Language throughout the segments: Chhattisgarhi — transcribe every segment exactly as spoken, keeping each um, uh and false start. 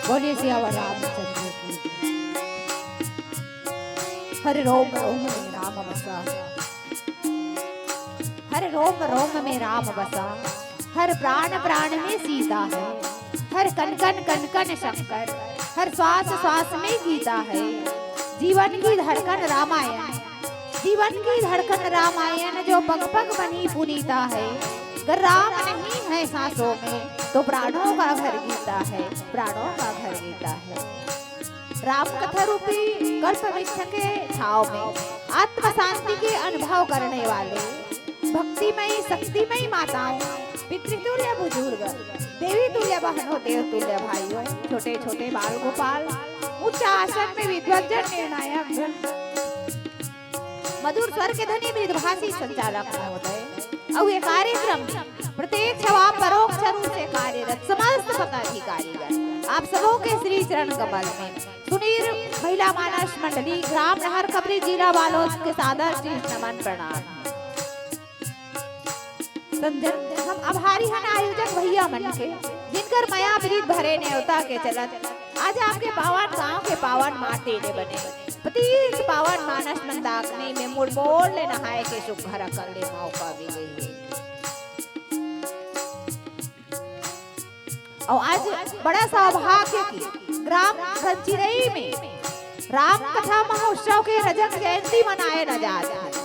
बोलिए सियावर रामचंद्र की। हर रोम रोम में राम बसा, हर रोम रोम में राम बसा, हर प्राण प्राण में सीता है, हर कण कण कण कण शंकर, हर श्वास श्वास में गीता है। जीवन की धड़कन रामायण, जीवन की धड़कन रामायण जो पग पग बनी पुनीता है। अगर राम नहीं है सांसों में तो प्राणों का घर गीता है, प्राणों का घर गीता है। राम कथा रूपी कल्प वृक्ष के छाव में आत्म शांति के अनुभव करने वाले भक्तिमयी शक्तिमयी माताओं, पितृतुल्य बुजुर्ग, देवी तुल्य बहनों, देव तुल्य भाइयों, छोटे छोटे बाल गोपाल, उच्च आसन में विद्वज्जन निर्णायक गण, मधुर स्वर के धनी मृदुभाषी संचालक महोदय, अउ ये कार्यक्रम में प्रत्यक्ष व परोक्ष रूप से कार्यरत समस्त पदाधिकारीगण, आप सबों के श्री चरण कमल में सुनीर महिला मानस मंडली, ग्राम नहर खपरी, जिला बालोद के सादर शीश नमन प्रणाम। संजन, हम आभारी हन आयोजक भैया मन के, जिनकर मया प्रीत भरे नेवता के चलत आज आपके पावन गांव के पावन माटी ले बने पतित पावन मानस मंदाकिनी में मुड़मोड़ ले नहाए के सुघर अकन ले मौका मिले हे। अउ आज बड़ा सौभाग्य कि ग्राम रंचिरई में राम कथा महोत्सव के रजक जयंती मनाए ल जात हे।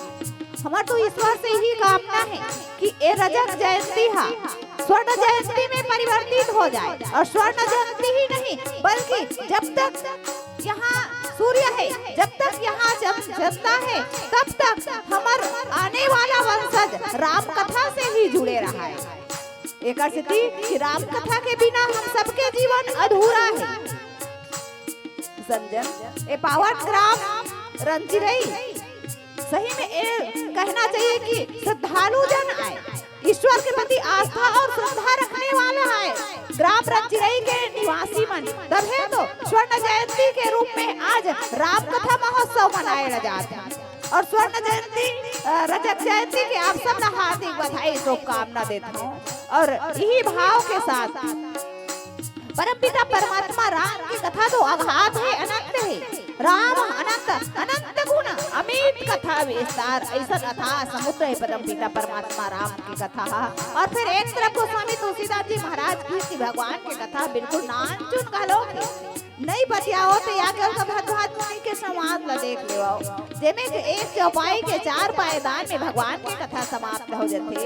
हमर तो ईश्वर से ही कामना हे कि ए रजक जयंती हा स्वर्ण जयंती में परिवर्तित हो जाए, अउ स्वर्ण जयंती ही नहीं, बल्कि जब तक यहाँ सूर्य हे, जब तक यहाँ जन-, जनता हे, तब तक हमर आने वाला वंशज राम कथा से ही जुड़े रहाए। एकर सेती कि राम कथा के बिना हम सबके जीवन अधूरा हे। संजन, ए पावन ग्राम रंचिरई, सही में ए कहना चाहिए कि श्रद्धालु जन आए, ईश्वर के प्रति आस्था अउ श्रद्धा रखने वाला आए, ग्राम रंचिरई के निवासी मन, तभे तो स्वर्ण जयंती के रूप में आज राम कथा महोत्सव मनाए ल जात हे। अउ स्वर्ण जयंती, अ, रजक जयंती के आप सब ला हार्दिक बधाई, शुभकामना देत हूँ। अउ यही भाव के साथ परमपिता परमात्मा राम के कथा तो अगाध हे, अनंत हे। राम अनंत, अनंत गुण, अमित कथा विस्तार, अइसन अथाह समुद्र हे परमपिता परमात्मा राम के कथा हा। अउ फिर एक तरफ गोस्वामी तुलसीदास जी महाराज की, की भगवान के कथा बिल्कुल नानचुन घलो हे। नइ बतियाओ त या के भरद्वाज मुनि के संवाद ल देख लेवव, जेमे के एक चौपाई के चार पायदान में भगवान के कथा समाप्त हो जथे।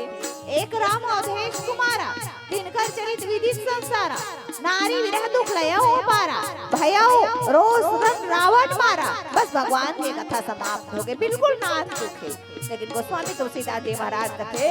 एक राम अवधेश कुमारा, तिनकर चरित विदित संसारा, नारी विरह दुख लयो अपारा, भयउ रोष रंग रावण मारा। बस भगवान के कथा समाप्त हो गे, बिल्कुल नानचुक हे। लेकिन गोस्वामी तुलसीदास जी महाराज कथे,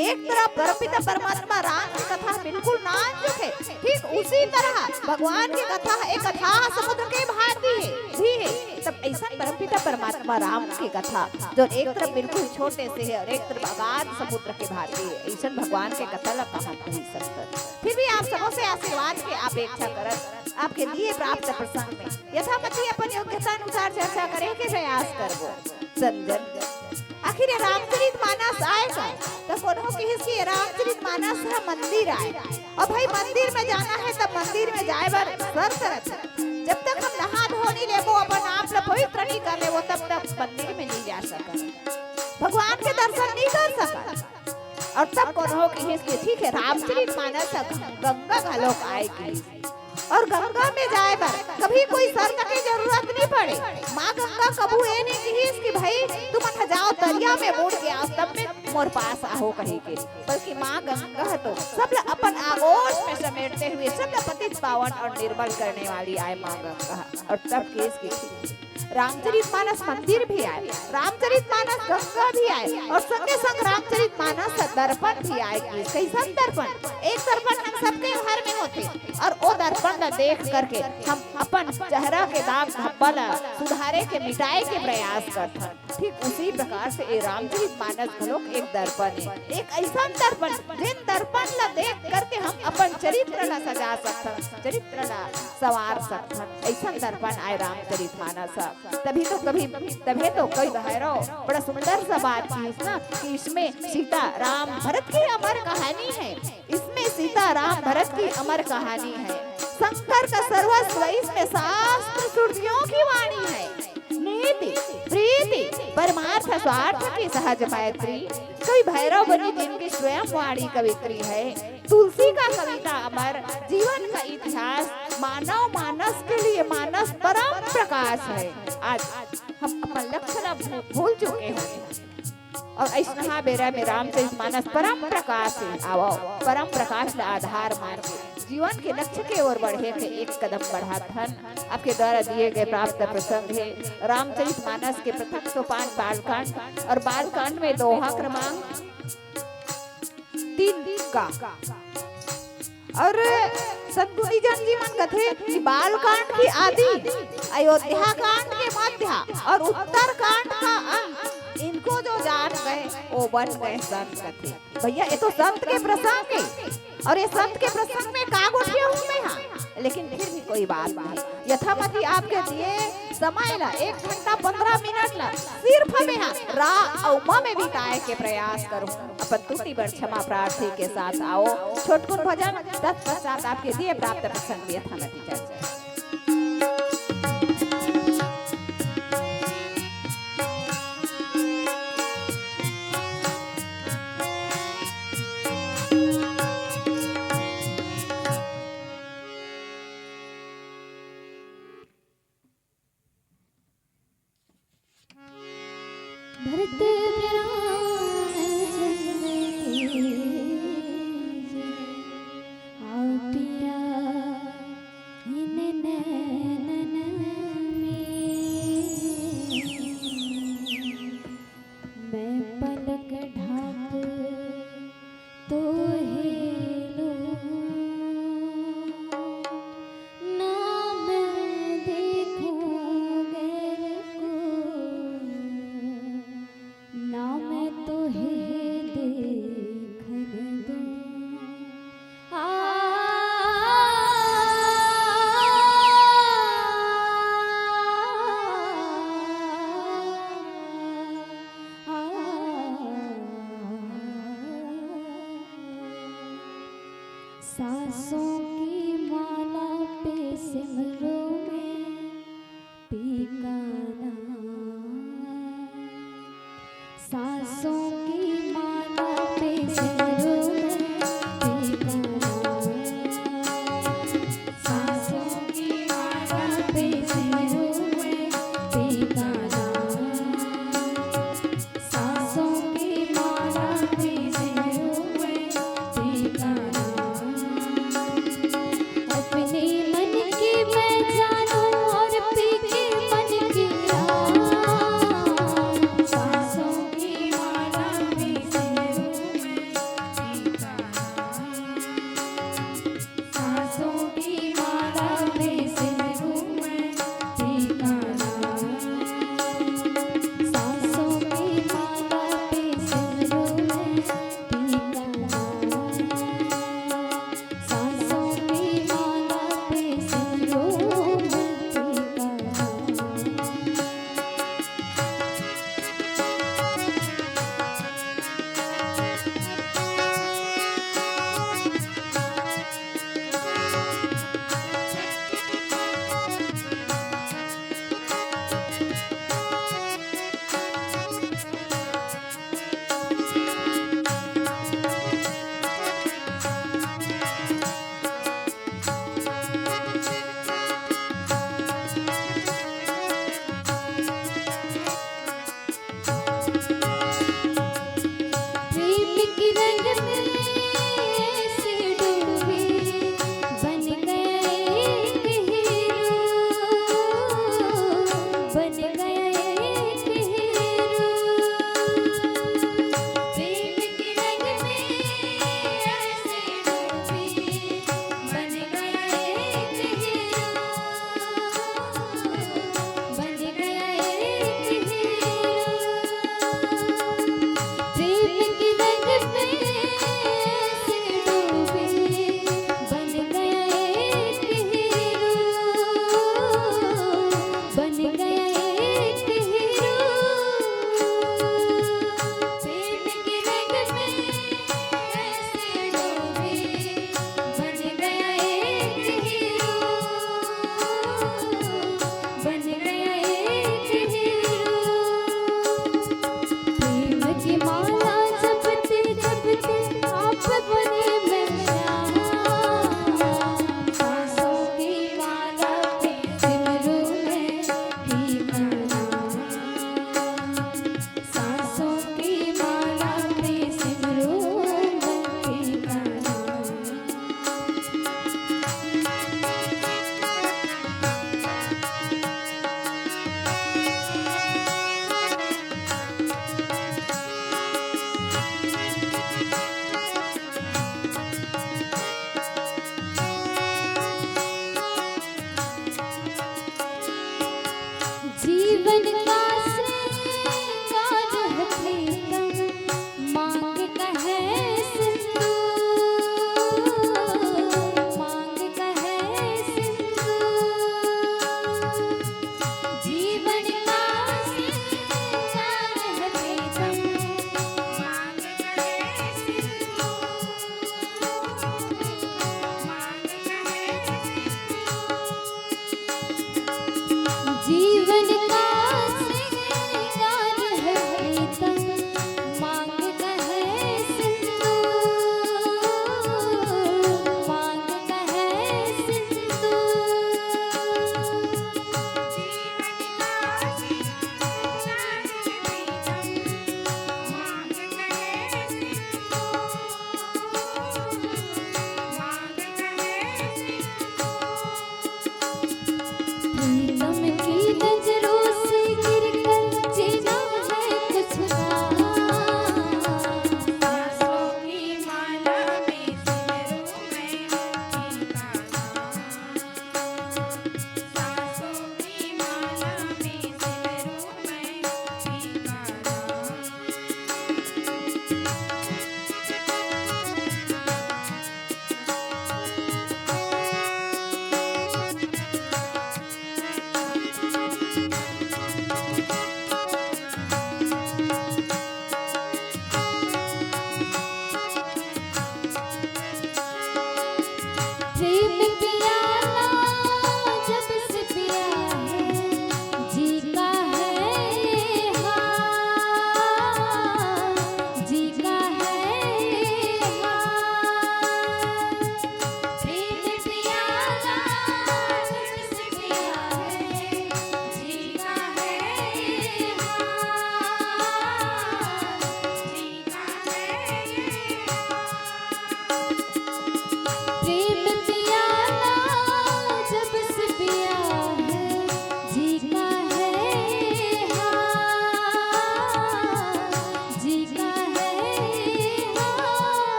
एक तरफ परमपिता परमात्मा राम के कथा बिल्कुल नानचुक हे, ठीक उसी तरह भगवान के कथा एक अथाह समुद्र के भांति हे, भी हे। तब अइसन परमपिता परमात्मा राम के कथा, जो एक तरफ बिल्कुल छोटे से हे अउ एक तरफ अगाध समुद्र के भांति हे, अइसन भगवान के कथा ला कहाँ भूल सकत। फिर भी आप सबों से आशीर्वाद के अपेक्षा करत, आपके लिए प्राप्त प्रसंग में यथामति अपन योग्यता अनुसार चर्चा करे के प्रयास करबो। संजन, आखिर ये रामचरित मानस आय का? त कोनो किहिस कि ये रामचरित मानस ह मंदिर आय। अब भाई, मंदिर में जाना हे, तब मंदिर में जाए बर शर्त रथे। जब तक हम नहा धो नइ लेबो, अपन आप ल पवित्र नइ कर लेबो, तब तक मंदिर में नइ जा सकत, भगवान के दर्शन नइ कर सकत। अउ तब कोनो किहिस कि ठीक हे, रामचरित मानस ह गंगा घलोक आय किहिस। अउ गंगा में जाए बर कभी कोई शर्त के जरूरत नइ पड़े। माँ गंगा कभू ए नइ किहिस कि भाई तुमन ह जाओ तरिया में बूड़ के आओ, तब में मोर पास आहो कहे के, बल्कि माँ गंगा ह तो सब ल अपन आगोश में समेटते हुए सब ल पतित पावन अउ निर्मल करने वाली आय माँ गंगा ह। अउ तब किहिस कि ठीक हे, रामचरित मानस मंदिर भी आय, रामचरित मानस गंगा भी आय, और संगे संग रामचरित मानस दर्पण भी आय। कि कइसन दर्पण? एक दर्पण हम सबके घर में होथे, और ओ दर्पण ला देख करके हम अपन चेहरा के दाग धब्बा ला सुधारे के, मिटाए के प्रयास करथन। ठीक उसी प्रकार से ये रामचरित मानस घलोक एक दर्पण हे, एक अइसन दर्पण, जेन दर्पण ला देख करके हम अपन चरित्र ला सजा सकथन, चरित्र ला संवार सकथन। अइसन दर्पण आय रामचरित मानस। तभी तो कभी, तभी तो कवि भैरव बड़ा सुंदर सा बात किहिस ना कि इसमें सीता राम भरत की अमर कहानी है, इसमें सीता राम भरत की अमर कहानी है। शंकर का सर्वस्व इसमें शास्त्र श्रुतियों की वाणी है। नीति, प्रीति, परमार्थ स्वार्थ की सहज मैत्री। कवि भैरव बनी जिनकी स्वयं वाणी कवित्री है। तुलसी का कविता अमर, जीवन का इतिहास, मानव मानस के लिए मानस परम प्रकाश है। आज हम अपन लक्ष्य ला भू-, भूल चुके हैं। और अइसनहा बेरा में रामचरित मानस परम प्रकाश हे। आवव, परम प्रकाश ला आधार मान के जीवन के लक्ष्य के ओर बढ़े के एक कदम बढ़ात हन। आपके द्वारा दिए गए प्राप्त प्रसंग हे रामचरित मानस के प्रथम सोपान बालकांड, और बालकांड में दोहा क्रमांक तीन का। और सद्गुणी जन जी मन कथे कि बालकांड की आदि, अयोध्या कांड के मध्य और उत्तर कांड का अंत, इनको जो जान गए, वो बन गए संत कथे। भैया, ये तो संत के प्रसंग हे, और ये संत के प्रसंग में का गोठिया हूँ मैं, हाँ, लेकिन फिर भी कोई बात नहीं। यथामति आपके दिए समय ला, एक घंटा पंद्रह मिनट ला सिर्फ हमें हा रा अउ म में बिताए के प्रयास करूँ। अपन त्रुटि बर क्षमा प्रार्थी के साथ आवव। छोटकुन भजन तत्पश्चात आपके दिए प्राप्त प्रसंग यथामति चर्चा। भरत बिरान जग में, आओ पिया इन नैनन में। मैं पलक ढाप तो हेलो, ना मैं देखूं गैर को, ना मैं तो हे देखन दूं। आ, आ, आ, सांसों की माला पे सिमरूं मैं पी का नाम। सांसों की माला पे सिमरूं मैं पी का नाम। सांसों की माला पे सिमरूं मैं पी का नाम। सांसों की माला पे सिमरूं मैं पी का नाम। अपने मन की मैं जानूं और पी के मन की राम। सांसों की माला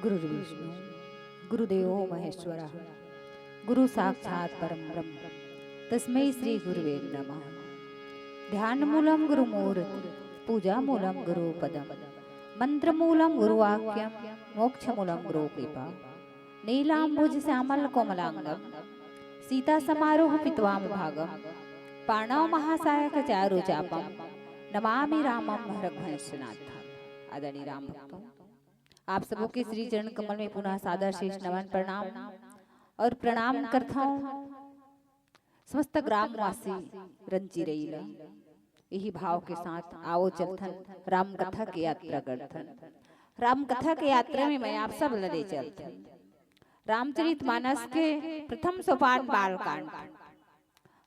गुरुर्विष्णु गुरुदेवो महेश्वरः गुरु साक्षात् परं ब्रह्म तस्मै श्री गुरुवे नमः। ध्यान मूलं गुरु मूर्ति, पूजा मूलं गुरु पदम, मंत्र मूलं गुरु वाक्यम, मोक्ष मूलं गुरु कृपा। नीलांबुज श्यामल कोमलांगम, सीता समारोह पित्वाम भागम, पाणव महासायक चारु चापम, नमामि रामम रघुवंशनाथ। आदरणीय राम भक्तों, आप सबों के श्री चरण कमल में पुनः सादर शीश नमन प्रणाम और प्रणाम करथौं समस्त ग्रामवासी रंजीरई ला। यही भाव के साथ आओ चलथन राम कथा के यात्रा करथन। राम कथा के यात्रा में मैं आप सब ला ले चलथन रामचरित मानस के प्रथम सोपान बालकांड।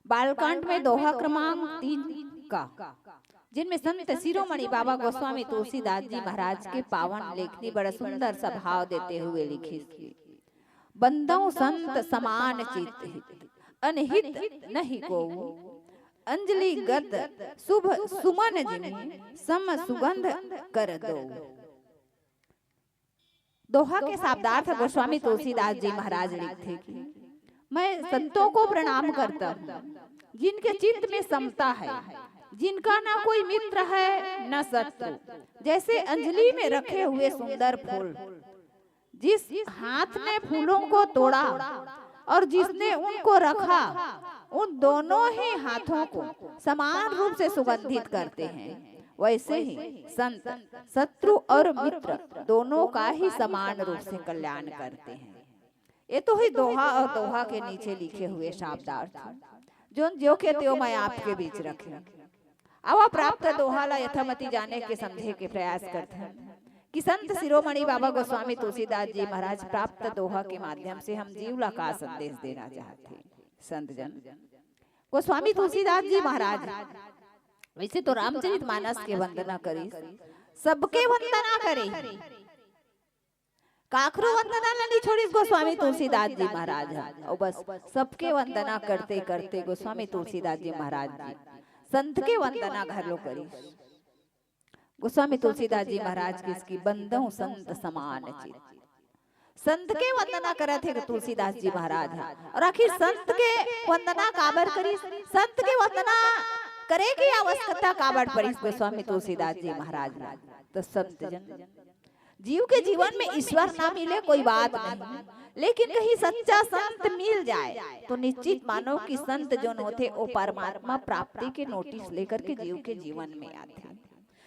बालकांड में दोहा क्रमांक तीन का, जिनमें संत शिरोमणि बाबा गोस्वामी तुलसीदास जी महाराज के पावन लेखनी बड़ा सुंदर सा भाव देते हुए लिखिस कि बंदौ संत समान चित हित, अनहित नहीं को, अंजलिगत शुभ सुमन जिन, सम सुगंध कर दो। दोहा के शब्दार्थ गोस्वामी तुलसीदास जी महाराज लिखथे कि मैं संतों को प्रणाम करता हूँ, जिनके चित्त में समता है, जिनका ना कोई मित्र है, न शत्रु। जैसे अंजलि में रखे हुए सुंदर फूल, जिस हाथ ने फूलों को तोड़ा और जिसने उनको रखा, उन दोनों ही हाथों को समान रूप से सुगंधित करते हैं। वैसे ही संत शत्रु और मित्र दोनों का ही समान रूप से कल्याण करते हैं। ये तो ही दोहा और दोहा के नीचे लिखे हुए शब्दार्थ, जोन ज्यो के त्यो मैं आपके बीच रखे। अब प्राप्त दोहा ला यथामति जाने के, समझे के प्रयास करथन कि संत शिरोमणि बाबा गोस्वामी तुलसीदास जी महाराज प्राप्त दोहा के माध्यम से हम जीव ला का संदेश देना चाहथे। संत जन, गोस्वामी तुलसीदास जी महाराज वैसे तो रामचरित मानस के वंदना करिस, सबके वंदना करे, काखरो वंदना ला नहीं छोड़िस गोस्वामी तुलसीदास जी महाराज ह। अउ बस सबके वंदना करते करते गोस्वामी तुलसीदास जी महाराज जी संत के वंदना घलो करिस। गोस्वामी तुलसीदास जी महाराज किस कि बंदौ संत समान चित, संत के वंदना करत हे तुलसीदास जी महाराज ह। और आखिर संत के वंदना काबर करिस, संत के वंदना करे के आवश्यकता काबर पड़िस गोस्वामी तुलसीदास जी महाराज ला? तो संत जन, जीव के जीवन में ईश्वर ना मिले कोई बात नहीं, लेकिन कहीं सच्चा संत मिल जाए तो निश्चित मानो कि संत जोन होथे वो परमात्मा प्राप्ति के नोटिस लेकर के जीव के जीवन में आथे।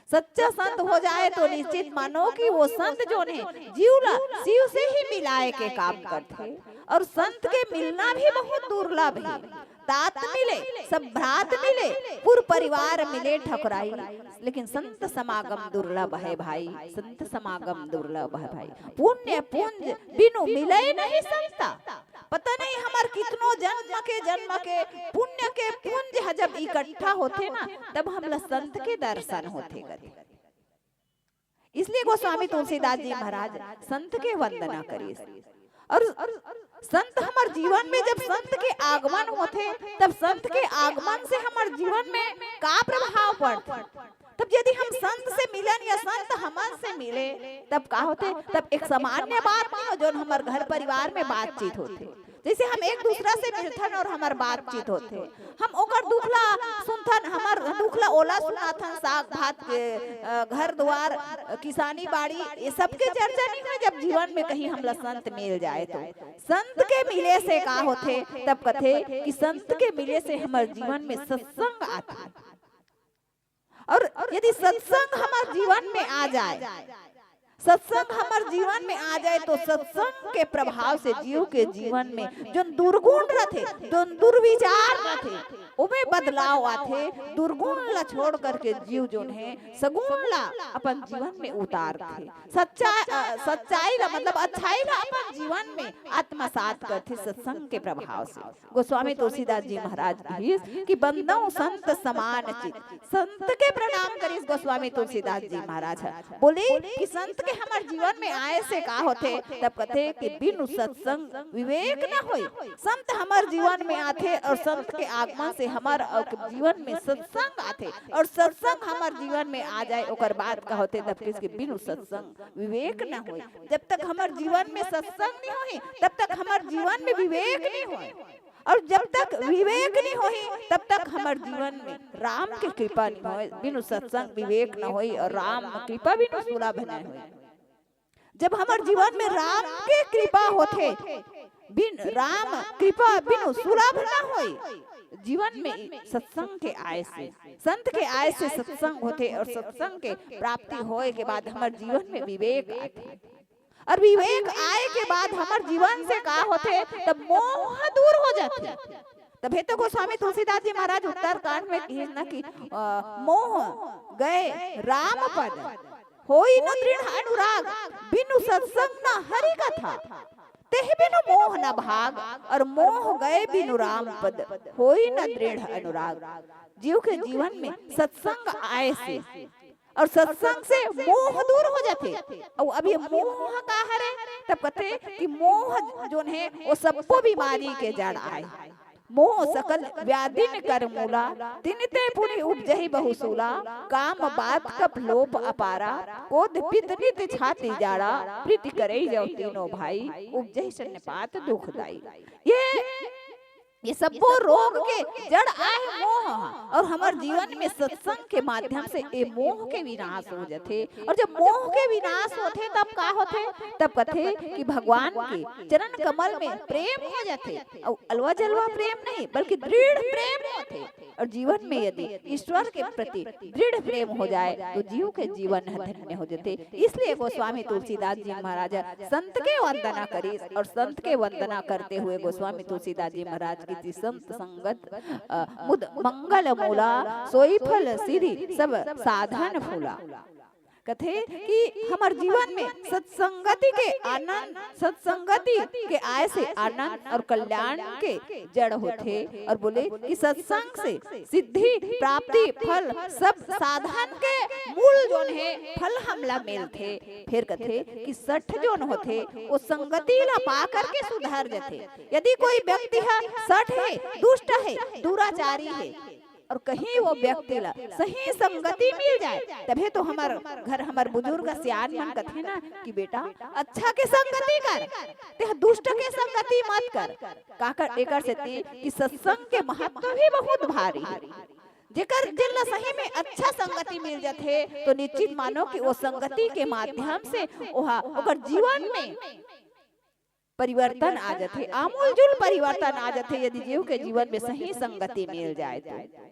सच्चा संत हो जाए तो निश्चित मानो कि वो संत जोन हे जीव ला शिव से ही मिलाए के काम करथे। और संत के मिलना भी बहुत दुर्लभ हे। तात मिले, सब भ्रात मिले, पूर परिवार मिले ठकुराई, लेकिन संत समागम दुर्लभ है भाई, संत समागम दुर्लभ है भाई। पुण्य पुंज बिनु मिले नहीं संता। पता नहीं हमर कितनो जन्म के, जन्म के पुण्य के पुंज ह जब इकट्ठा होथे ना, तब हमला संत के दर्शन होथे कथे। इसलिए गोस्वामी तुलसीदास जी महाराज संत के वंदना करिस। और संत हमर जीवन में जब संत के आगमन होथे, तब संत के आगमन से हमर जीवन में का प्रभाव पड़थे? तब यदि हम संत से मिलन या संत हमन से मिले, तब का होथे? तब एक सामान्य बात नहीं हो, जोन हमर घर परिवार में बातचीत होथे। जैसे हम एक दूसरा से मिलथन और हमर बातचीत होथे, हम ओकर दुख ला सुनथन, हमर दुख ला ओला सुनाथन, साग भात के, अ, घर दुआर, अ, किसानी बाड़ी, ये सब के चर्चा नहीं होय। जब जीवन में कहीं हमला संत मिल जाए तो संत के मिले से का होथे? तब कथे कि संत के मिले से हमर जीवन में सत्संग आथे। और यदि सत्संग हमर जीवन में आ जाए, सत्संग हमर जीवन में आ जाए, तो सत्संग के प्रभाव से जीव के जीवन में जोन दुर्गुण रथे, जोन दुर्विचार रथे, ओमे बदलाव आथे। दुर्गुण ला छोड़ करके जीव जोन हे, सगुण ला अपन जीवन में उतारथे। सच्चा-, अ, सच्चाई ला, मतलब अच्छाई ला अपन जीवन में आत्मसात करथे सत्संग के प्रभाव से। गोस्वामी तुलसीदास जी महाराज कहिस कि बंदौ संत समान चित, संत के प्रणाम करिस गोस्वामी तुलसीदास जी महाराज ह। बोले कि संत के हमर जीवन में आए से का होथे? तब कथे कि बिनु सत्संग विवेक न होई। संत हमर जीवन में आथे और संत के आगमन से हमर अउ जीवन में सत्संग आथे और सत्संग हमर जीवन में आ जाए, ओकर बाद का होथे? तब कथे कि बिनु सत्संग विवेक न होई। जब तक हमर जीवन में सत्संग नहीं होही, तब तक हमर जीवन में विवेक नहीं होई। और जब तक विवेक नहीं होही, तब तक हमर जीवन में राम के कृपा नहीं होए। बिनु सत्संग विवेक न होई और राम कृपा बिनु सुलभ न होई। जब हमर जीवन में राम के कृपा होथे, बिन राम कृपा बिनु सुलभ न होई। जीवन में सत्संग के आय से, संत के आय से सत्संग होथे और सत्संग के प्राप्ति होए के बाद हमर जीवन में विवेक आथे। और विवेक आए के बाद हमर जीवन से का होथे? तब मोह दूर हो जाथे। तभे तो गोस्वामी तुलसीदास जी महाराज उत्तरकांड में कहिस ना कि, अ, मोह गए राम पद, होई न दृढ़ अनुराग, बिनु सत्संग न हरि कथा। तेहि बिनु मोह न भाग, और मोह गए बिनु राम पद, होई न दृढ़ अनुराग। जीव के जीवन में सत्संग आए से और सत्संग से मोह दूर हो जाथे। अउ अब ये मोह का हरे? तब कथे कि मोह जोन हे, वो सब्बो बीमारी के जड़ आय। मोह सकल व्याधिन कर मूला, तिनते पुनि उपजहि बहु सूला। काम बात कप लोप अपारा, कोध पित नित छाती जाड़ा। प्रीति करई जव तीनों भाई, उपजहि सन्निपात दुखदाई। ये, ये सब्बो रोग के जड़ आय मोह, और हमर जीवन में सत्संग के माध्यम से ये मोह के विनाश हो जाथे। और जब मोह के विनाश होथे, तब का होथे? तब कथे कि भगवान के चरण कमल में प्रेम हो जाथे। और अलवा जलवा प्रेम नहीं, बल्कि दृढ़ प्रेम होथे। और जीवन में यदि ईश्वर के प्रति दृढ़ प्रेम हो जाए, तो जीव के जीवन ह धन्य हो जाथे। इसलिए गोस्वामी तुलसीदास जी महाराज संत के वंदना करिस, और संत के वंदना करते हुए गोस्वामी तुलसीदास जी महाराज की थी, "संत संगत, अ, मुद मंगल मूला, सोई फल सिद्धि सब साधन फूला।" कथे कि हमर जीवन में सत्संगति के आनंद, सत्संगति के आय से आनंद और कल्याण के जड़ होथे। और बोले कि सत्संग से सिद्धि, प्राप्ति, फल, सब साधन के मूल जोन हे, फल हमला मिलथे। फिर कथे कि सठ जोन होथे, वो संगति ला पा करके सुधर जथे। यदि कोई व्यक्ति ह सठ हे, दुष्ट हे, दुराचारी हे, और कहीं वो व्यक्ति ला सही संगति मिल जाए, तभे तो हमर घर, हमर बुजुर्ग सियान मन कथे ना कि बेटा, अच्छा के संगति कर, तेह दुष्ट के संगति मत कर। काकर? एकर सेती कि सत्संग के महत्व भी बहुत भारी हे। जेकर, जेन ला सही में अच्छा संगति मिल जाथे, तो निश्चित मानो कि वो संगति के माध्यम से ओहा, ओकर जीवन में परिवर्तन आ जाथे, आमूलजूल परिवर्तन आ जाथे, यदि जीव के जीवन में सही संगति मिल जाए तो।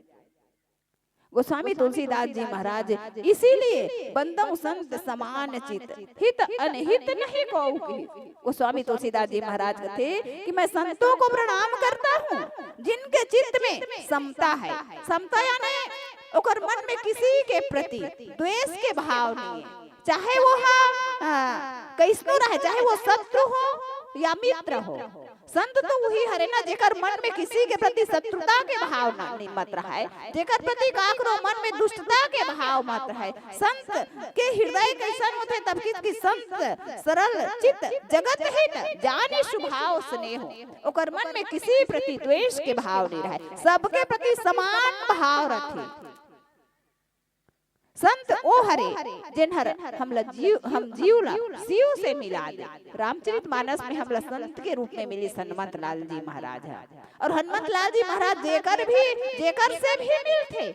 गोस्वामी तुलसीदास जी महाराज इसीलिए "बंदउ संत समान चित, हित अनहित नहीं कोऊ" कहिस। गोस्वामी तुलसीदास जी महाराज कथे कि मैं संतों को प्रणाम करता हूँ, जिनके चित्त में समता है। समता यानी ओकर मन में किसी के प्रति द्वेष के भाव नहीं है, चाहे वो हा, आ, कैसनो रहे, चाहे वो शत्रु हो या मित्र हो। संत तो वही हरे ना, जेकर मन में किसी के प्रति शत्रुता के भावना नहीं मत रहे, जेकर प्रति काकरो मन में दुष्टता के भाव मत रहे। संत के हृदय कैसन होथे? तब कि, कि संत सरल चित, जगत हित जानि सुभाव स्नेहो। ओकर मन में किसी प्रति द्वेष के भाव नहीं रहे, सबके प्रति समान भाव रखे। संत ओ हरे, जेन हर हमला जीव, हम जीव ला शिव से मिला दे। रामचरित मानस में हमला संत के रूप में मिलिस हनुमंत लाल जी महाराज ह। और हनुमंत लाल जी महाराज जेकर भी, जेकर से भी मिलथे,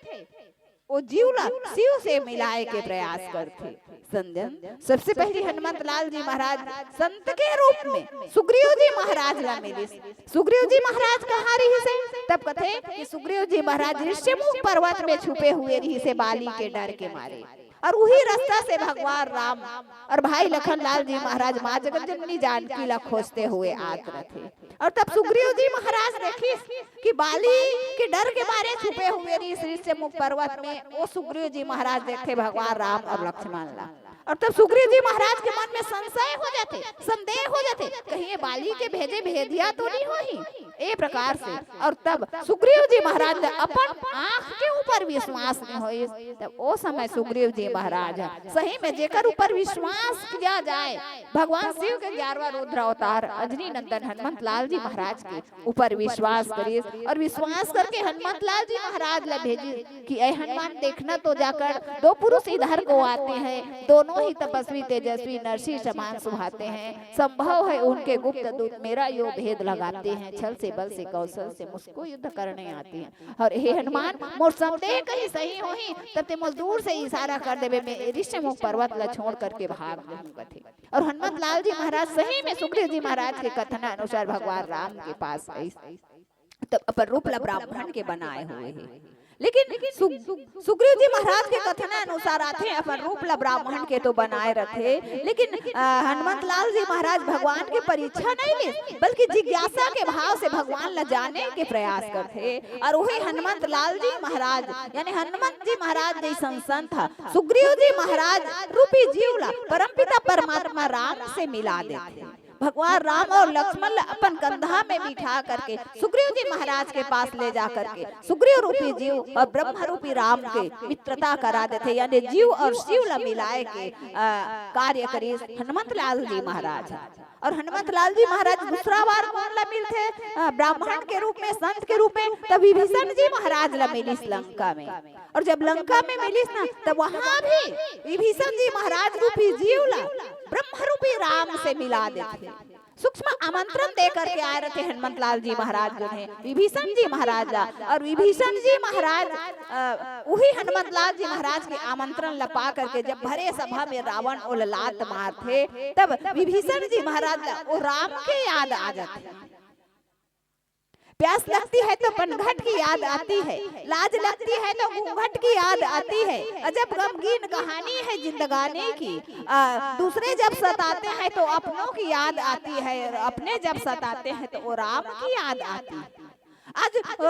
वो जीव ला शिव से मिलाए के प्रयास करथे। संजन, सबसे पहली हनुमंत लाल जी महाराज संत के रूप में सुग्रीव जी महाराज ला मिलिस। सुग्रीव जी महाराज कहाँ रहिसे? तब कथे कि सुग्रीव जी महाराज ऋष्यमूक पर्वत में छुपे हुए रहिसे, बाली के डर के मारे। और वही रास्ता से भगवान राम और भाई लखन लाल जी महाराज माँ जगत जननी जानकी ला खोजते हुए आत रथे। और तब सुग्रीव जी महाराज देखिस कि बाली के डर के मारे छुपे हुए रहिस ऋष्यमूक पर्वत में, वो सुग्रीव जी महाराज देखथे भगवान राम और लक्ष्मण ला। और तब सुग्रीव जी महाराज के मन में संशय हो जाथे, संदेह हो जाथे, कहीं ये बाली के भेजे भेदिया तो नहीं होही? ए प्रकार से। और तब सुग्रीव जी महाराज ला अपन आँख के ऊपर विश्वास नहीं होइस। तब ओ समय सुग्रीव जी महाराज ह सही में जेकर ऊपर विश्वास किया जाए, भगवान शिव के ग्यारहवाँ रुद्र अवतार अंजनी नंदन हनुमंत लाल जी महाराज के ऊपर विश्वास करिस और विश्वास करके हनुमंत लाल जी महाराज ला भेजिस कि "ऐ हनुमान, देखना तो जाकर, दो पुरुष इधर को आते हैं, दोनों ही तपस्वी तेजस्वी नरसिंह समान सुभाते हैं, संभव है उनके गुप्त दूत मेरा यो भेद लगाते हैं, छल से बल से कौशल से मुझको युद्ध करने आते हैं।" और हे हनुमान, मोर संदेह कहीं सही होही, तब ते मोला दूर से इशारा कर देबे, मैं ऋष्यमूक पर्वत ला छोड़ करके भाग जाहूं कथे। और हनुमंत लाल जी महाराज सही में सुग्रीव जी महाराज के कथन अनुसार भगवान राम के पास आइस, तब अपन रूप ला ब्राह्मण के बनाए हुए हे। लेकिन सु-, सुग्रीव जी महाराज के कथन अनुसार आथे, अपन रूप ला ब्राह्मण के तो बनाए रथे, लेकिन, अ, हनुमंत लाल जी महाराज भगवान के परीक्षा नहीं ले, बल्कि जिज्ञासा के भाव से भगवान ला जाने के प्रयास करथे। और वही हनुमंत लाल जी महाराज, यानी हनुमंत जी महाराज जैसन संत ह, सुग्रीव जी महाराज रूपी जीव ला परमपिता परमात्मा राम से मिला देथे। भगवान राम और लक्ष्मण ला अपन कंधा में बिठा करके सुग्रीव जी महाराज के पास ले जा करके सुग्रीव रूपी जीव और ब्रह्म रूपी राम के मित्रता करा देथे, यानी जीव और शिव ला मिलाए के, अ, कार्य करिस हनुमंत लाल जी महाराज। और हनुमंत लाल जी महाराज दूसरा बार कौन ला मिलथे? अ, ब्राह्मण के रूप में, संत के रूप में, तब विभीषण जी महाराज ला मिलिस लंका में। और जब लंका में मिलिस ना, तब वहां भी विभीषण जी महाराज रूपी जीव ला ब्रह्म रूपी राम से मिला देथे। सूक्ष्म आमंत्रण दे करके आए रथे हनुमंत लाल जी महाराज जो है विभीषण जी महाराज ला। और विभीषण जी महाराज, अ, वही हनुमंत लाल जी महाराज के आमंत्रण ला पा करके जब भरे सभा में रावण ओला लात मारथे, तब विभीषण जी महाराज ला वो राम के याद आ जाथे। प्यास लगती है तो पनघट की याद आती है, लाज लगती है तो घूंघट की याद आती है। अजब गमगीन कहानी है जिंदगानी की। आ, दूसरे जब सताते हैं तो अपनों की याद आती है, और अपने जब सताते हैं तो वो राम की याद आती है। आज, अ,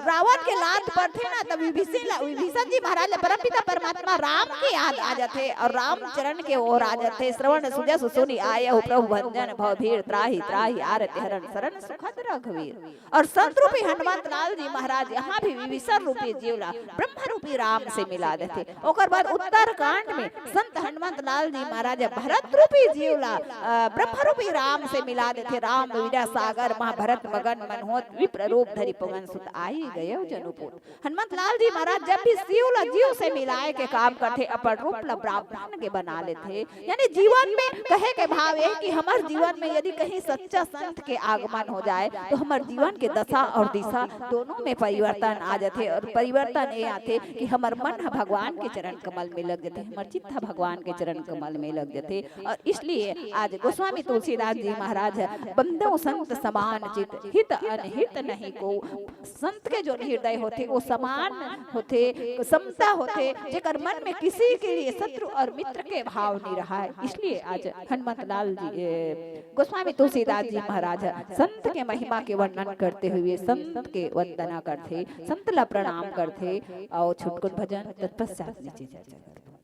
रावण के लात पड़थे ना, तब विभीषण ला, विभीषण जी महाराज ला परमपिता परमात्मा राम के याद आ जाथे और रामचरण के ओर आ जाथे। श्रवण सुजस सुनि आयहु प्रभु भंजन भव भीर, त्राहि त्राहि आरति हरण शरण सुखद रघुवीर। और संत रूपी हनुमंत लाल जी महाराज यहाँ भी विभीषण रूपी जीव ला ब्रह्म रूपी राम से मिला देथे। ओकर बाद उत्तरकांड में संत हनुमंत लाल जी महाराज भरत रूपी जीव ला, अ, ब्रह्म रूपी राम से मिला देथे। राम वीरा सागर महा भरत मगन मन होत, विप्र रूप धरि पवन सुत आई गयो जनु पूत। हनुमंत लाल जी महाराज जब भी शिव ला जीव से मिलाए के काम करथे, अपन रूप ला ब्राह्मण के बना लेथे। यानी जीवन में कहे के भाव ये कि हमर जीवन में यदि कहीं सच्चा संत के आगमन हो जाए तो हमर जीवन के दशा और दिशा दोनों में परिवर्तन आ जाथे। और परिवर्तन ये आथे कि हमर मन ह भगवान के चरण कमल में लग जाथे, हमर चित्त ह भगवान के चरण कमल में लग जाथे। और इसलिए आज गोस्वामी तुलसीदास जी महाराज ह, "बंधु संत समान चित, हित अनहित नहीं को।" संत के जो हृदय होथे वो समान होथे, समता होथे, जेकर मन में किसी के लिए शत्रु और मित्र के भाव नहीं रहा है। इसलिए आज हनुमंत लाल जी, ए, गोस्वामी तुलसीदास जी महाराज ह संत के महिमा के वर्णन करते हुए संत के वंदना करथे, संत ला प्रणाम करथे। और छुटकुन भजन तत्पश्चात नीचे चर्चा करबो।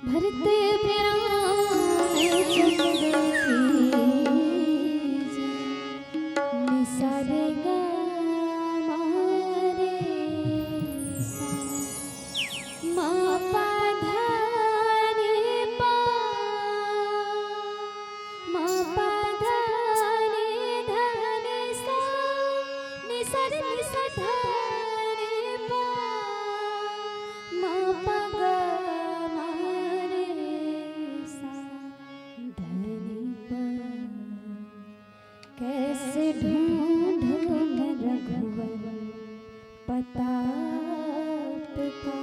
भरत प्रिय रामचंद्र की जय। नि सा रे गा मा रे सा। मा पा धा नि पा। मा पा धा नि धा नि सा। नि सा रे नि सा धा नि पा। मा पा गा मा रे सा। धा नि पा। कैसे ढूंढूं मैं रघुवर पता आपका।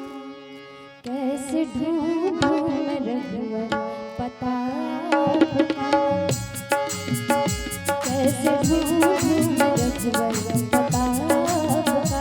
कैसे ढूंढूं मैं रघुवर पता आपका। कैसे ढूंढूं मैं रघुवर पता आपका।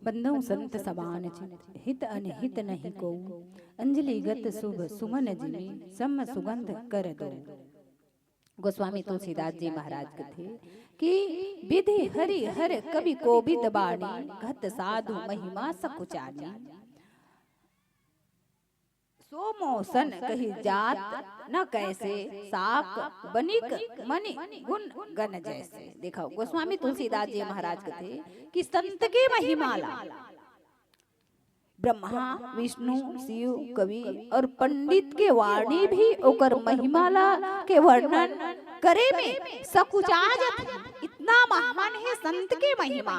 बंदउ संत समान चित, हित अनहित नहीं कोऊ। अंजलिगत शुभ सुमन जिमि, सम सुगंध कर दो। गोस्वामी तुलसीदास जी महाराज कथे कि विधि हरि हर कवि कोविद बानी, घत साधु महिमा सकुचानी। सो मोसन कहि जात न कैसे, साक बनिक मनि गुण गन जैसे। देखव, गोस्वामी तुलसीदास जी महाराज कथे कि संत के महिमा ला ब्रह्मा, विष्णु, शिव, कवि और पंडित के वाणी भी ओकर महिमा ला के वर्णन करे में सकुचा जाथे। इतना महान हे संत के महिमा।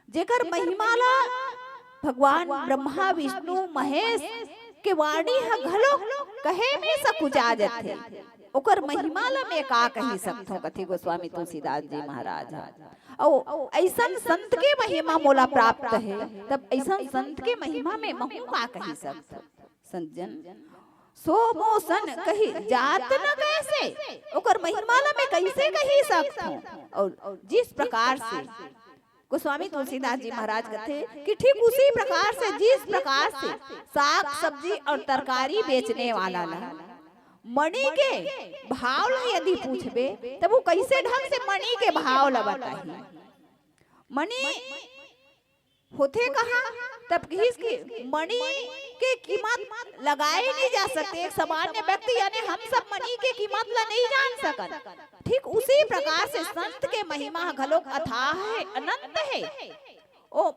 जेकर महिमा ला भगवान ब्रह्मा, विष्णु, महेश के वाणी ह घलो कहे में सकुचा जथे। ओकर महिमा ला मैं का कहि सकथों, कथे गोस्वामी तुलसीदास जी महाराज ह। अउ अइसन संत के महिमा मोला प्राप्त हे, तब अइसन संत के महिमा में महूँ का कहि सकथों। संत जन, सो मोसन कहि जात न कैसे, ओकर महिमा ला मैं कैसे कहि सकथों? अउ जिस प्रकार से गोस्वामी तुलसीदास जी महाराज कथे कि ठीक उसी प्रकार से, जिस प्रकार से साग सब्जी और तरकारी बेचने वाला ला मणि के भाव ला यदि पूछबे, तब वो कैसे ढंग से मणि के भाव ला बताही? मणि होथे कहाँ? तब कहिस कि मणि के कीमत लगाए नहीं जा सकते। एक सामान्य व्यक्ति यानी हम सब मणि के कीमत ला नहीं जान सकन। ठीक उसी प्रकार से संत के महिमा घलोक अथाह हे, अनंत हे। ओ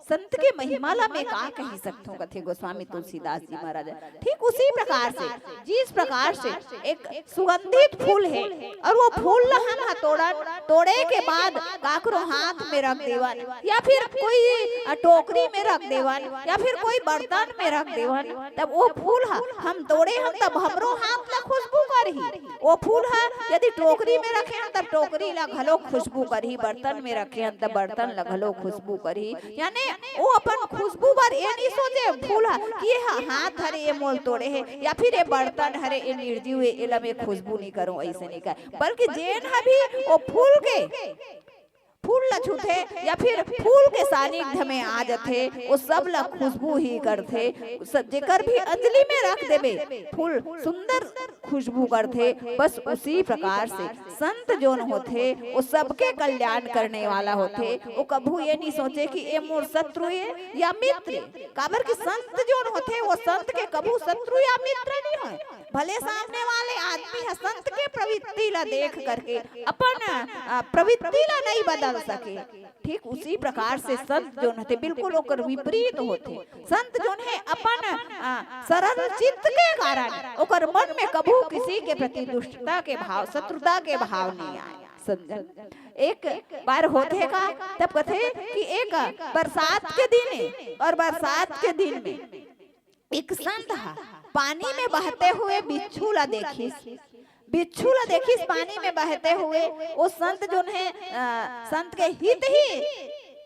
संत के महिमा ला मैं का कहि सकथों, कथे गोस्वामी तुलसीदास जी महाराज। ठीक उसी प्रकार से, जिस प्रकार से एक सुगंधित फूल हे और वो फूल ला हम ह तोड़न, तोड़े के बाद काकरो हाथ में रख देवन या फिर कोई, अ, टोकरी में रख देवन या फिर कोई बर्तन में रख देवन, तब वो फूल ह हम तोड़े हन तब हमरो हाथ ला खुशबू करही। वो फूल ह यदि टोकरी में रखे हन तब टोकरी ला घलो खुशबू करही, बर्तन में रखे हन तब बर्तन ला घलो खुशबू करही। यानी वो अपन खुशबू बर ये नहीं सोचे फूल ह कि ये ह हाथ हरे, ये मोल तोड़े हे या फिर ये बर्तन हरे, ये निर्जीव हे, एला मैं खुशबू नहीं करूं, ऐसे नहीं कहे। बल्कि जेन ह भी वो फूल के, फूल ला छूथे या फिर फूल के सानिध्य में आ जथे, वो सब ला खुशबू ही करथे। स-, जेकर भी अंजलि में रख देबे फूल सुंदर खुशबू करथे। बस उसी प्रकार से संत जोन होथे, वो सबके कल्याण करने वाला होथे। वो कभू ये नहीं सोचे कि ये मोर शत्रु हे या मित्र हे। काबर कि संत जोन होथे, वो संत के कभू शत्रु या मित्र नहीं होय। भले सामने वाले आदमी ह संत के प्रवृत्ति ला देख करके अपन, अ, प्रवृत्ति ला नहीं बदल सके, ठीक उसी प्रकार से संत जोन होथे बिल्कुल ओकर विपरीत होथे। संत जोन हे अपन, अ, सरल चित्त के कारण ओकर मन में कभू किसी के प्रति दुष्टता के भाव, शत्रुता के भाव नहीं आए। संत जन, एक बार होथे का, तब कथे कि एक बरसात के दिन हे और बरसात के दिन में एक संत ह पानी में बहते हुए बिच्छू ला देखिस। बिच्छू ला देखिस पानी में बहते हुए। वो संत जोन हे, अ, संत के हित ही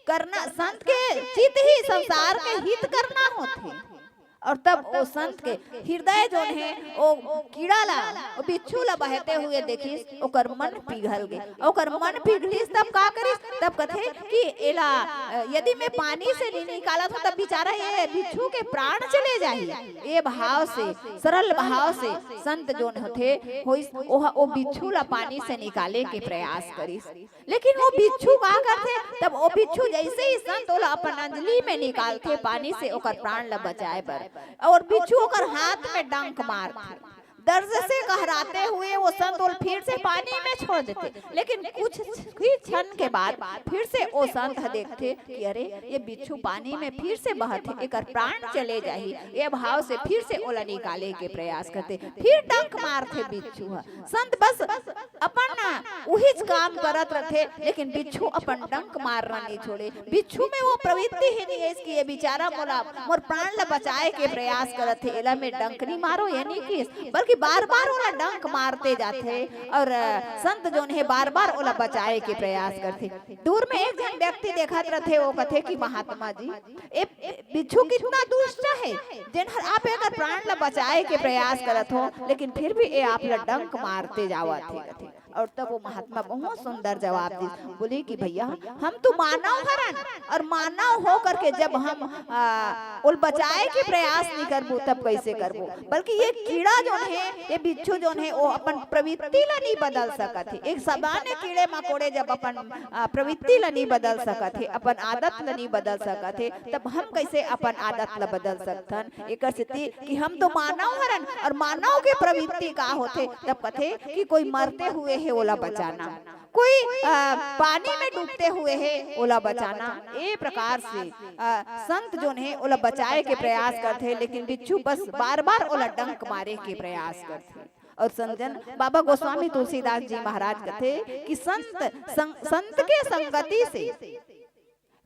करना, संत के चित ही संसार के हित करना होथे। और तब वो संत के हृदय जोन हे, वो कीड़ा ला, वो बिच्छू ला बहते हुए देखिस, ओकर मन पिघल गे। ओकर मन पिघलिस तब का करिस? तब कथे कि एला, अ, यदि मैं पानी से नहीं निकालत हूँ, तब बेचारा ये बिच्छू के प्राण चले जाही। ये भाव से, सरल भाव से संत जोन होथे, होइस, ओह, ओ बिच्छू ला पानी से निकाले के प्रयास करिस। लेकिन वो बिच्छू का करथे? तब वो बिच्छू जैसे ही संत ओला अपन अंजलि में निकालथे पानी से ओकर प्राण ला बचाए बर, और बिच्छू ओकर हाथ में डंक मारथे। दर्द से कहराते हुए वो संत ओला फिर से पानी में छोड़ देथे, लेकिन कुछ ही क्षण के बाद फिर से वो संत ह देखथे कि अरे, ये बिच्छू पानी में फिर से बहत हे, एकर प्राण चले जाही। ये भाव से फिर से ओला निकाले के प्रयास करथे, फिर डंक मारथे बिच्छू ह। संत बस अपन उहीच काम करत रथे, लेकिन बिच्छू अपन डंक मारना नहीं छोड़े। बिच्छू में वो प्रवृत्ति ही नहीं है कि ये बेचारा मोला, मोर प्राण ला बचाए के प्रयास करत हे, एला मैं डंक नहीं मारो, ये नहीं किस, बल्कि बार-बार ओला डंक मारते जाथे। और, अ, संत जोन हे बार-बार ओला बचाए के प्रयास करथे। दूर में एक झन व्यक्ति देखत रथे, वो कथे कि महात्मा जी, ए बिच्छू कितना दुष्ट हे, जेन हर आप एकर प्राण ला बचाए के प्रयास करत हो, लेकिन फिर भी ए आप ला डंक मारते जावत हे, कथे। और तब वो महात्मा बहुत सुंदर जवाब दिस, बोले कि भैया, हम तो मानव हरन, और मानव हो करके जब हम, आ, ओला बचाए के प्रयास नहीं करबो, तब कैसे करबो? बल्कि ये कीड़ा जोन हे, ये बिच्छू जोन हे, वो अपन प्रवृत्ति ला नहीं बदल सकत हे। एक सामान्य कीड़े मकोड़े जब अपन, आ, प्रवृत्ति ला नहीं बदल सकत हे, अपन आदत ला नहीं बदल सकत हे, तब हम कैसे अपन आदत ला बदल सकथन? एकर सेती कि हम तो मानव हरन, और मानव के प्रवृत्ति का होथे? तब कथे कि कोई मरते हुए हे, ओला बचाना, कोई, अ, पानी में डूबते हुए हे, ओला बचाना। ए प्रकार से, अ, संत जोन हे, ओला बचाए के प्रयास करथे, लेकिन बिच्छू बस बार-बार ओला डंक मारे के प्रयास करथे। और संजन बाबा गोस्वामी तुलसीदास जी महाराज कथे कि संत, सं-, संत के संगति से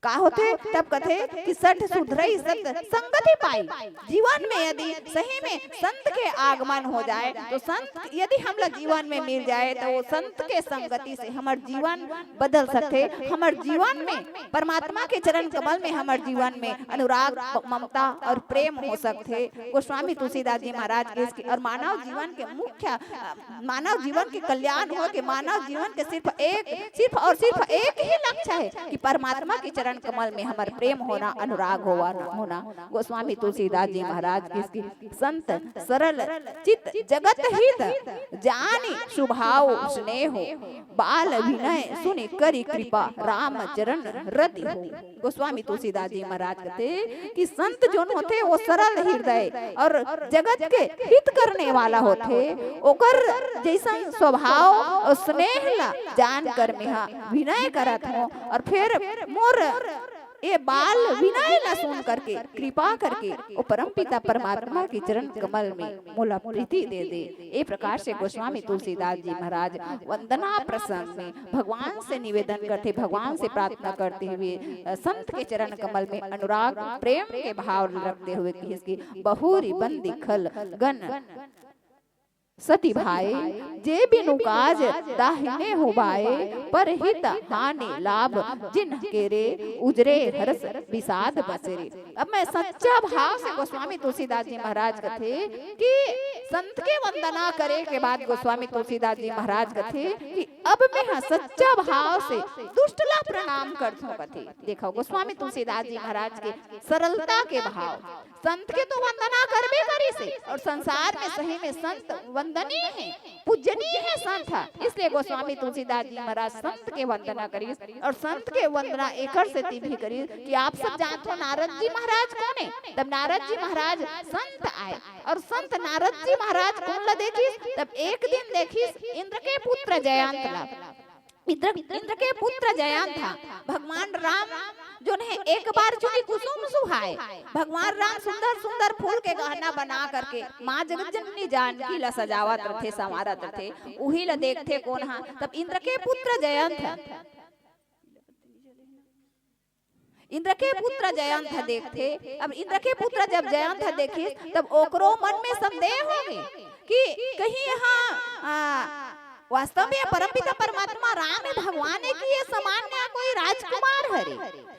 का होथे? तब कथे कि "सठ सुधरई सत संगति पाई।" जीवन में यदि सही में संत के आगमन हो जाए, तो संत यदि हमला जीवन में मिल जाए, तो वो संत के संगति से हमर जीवन बदल सकथे। हमर जीवन में, परमात्मा के चरण कमल में, हमर जीवन में अनुराग, ममता और प्रेम हो सकथे। गोस्वामी तुलसीदास जी महाराज के इसके और मानव जीवन के मुख्य, अ, मानव जीवन के कल्याण हो के मानव जीवन के सिर्फ एक, सिर्फ और सिर्फ एक ही लक्ष्य है कि परमात्मा के चरण कमल में हमर प्रेम होना, अनुराग होना, होना। गोस्वामी तुलसीदास जी महाराज के इसके संत सरल चित जगत हित, जानि सुभाव स्नेह, बाल विनय सुनि करि कृपा, राम चरण रति हो। गोस्वामी तुलसीदास जी महाराज कथे कि संत जोन होथे, वो सरल हृदय और जगत के हित करने वाला होथे। ओकर जैसन स्वभाव और स्नेह ला जान कर मेहा विनय करत हों, और फिर मोर ये बाल विनय ला सुन करके, कृपा करके, वो परमपिता परमात्मा के चरण कमल में मोला प्रीति दे दे। ए प्रकार से गोस्वामी तुलसीदास जी महाराज वंदना प्रसंग में भगवान से निवेदन करथे, भगवान से प्रार्थना करते हुए, अ, संत के चरण कमल में अनुराग प्रेम के भाव रखते हुए कहिस कि "बहुरी बंदी खल गन सति भाए, जे बिनु काज दाहिने हो बाए, पर हित हानि लाभ जिन्ह केरे, उजरे हरस विषाद बसेरे।" अब मैं सच्चा भाव से गोस्वामी तुलसीदास जी महाराज कथे कि संत के वंदना करे के बाद गोस्वामी तुलसीदास जी महाराज कथे कि "अब मैं ह सच्चा भाव से दुष्ट ला प्रणाम करथों" कथे। देखो गोस्वामी तुलसीदास जी महाराज के सरलता के भाव, संत के तो वंदना करबे करिस हे, और संसार में सही में संत वंदनीय हे, पूजनीय हे संत ह। इसलिए गोस्वामी तुलसीदास जी महाराज संत के वंदना करिस, और संत के वंदना एकर सेती भी करिस कि आप सब जानत हो नारद जी महाराज कोन हे? तब नारद जी महाराज संत आए, और संत नारद जी महाराज कोन ला देखिस? तब एक दिन देखिस इंद्र के पुत्र जयंत ला। इंद्र, इंद्र के पुत्र जयंत ह। भगवान राम जोन हे एक बार चुनी कुसुम सुहाए। भगवान राम सुंदर सुंदर फूल के गहना बना करके माँ जगत जननी जानकी ला सजावत रथे, संवारत रथे। उही ला देखथे कोन ह? तब इंद्र के पुत्र जयंत ह। इंद्र के पुत्र जयंत ह देखथे। अब इंद्र के पुत्र जब जयंत ह देखिस, तब ओकरो मन में संदेह हो गे कि कहीं यहाँ, आ, वास्तव में परमपिता परमात्मा राम हे, भगवान हे कि ये सामान्य कोई राजकुमार हरे।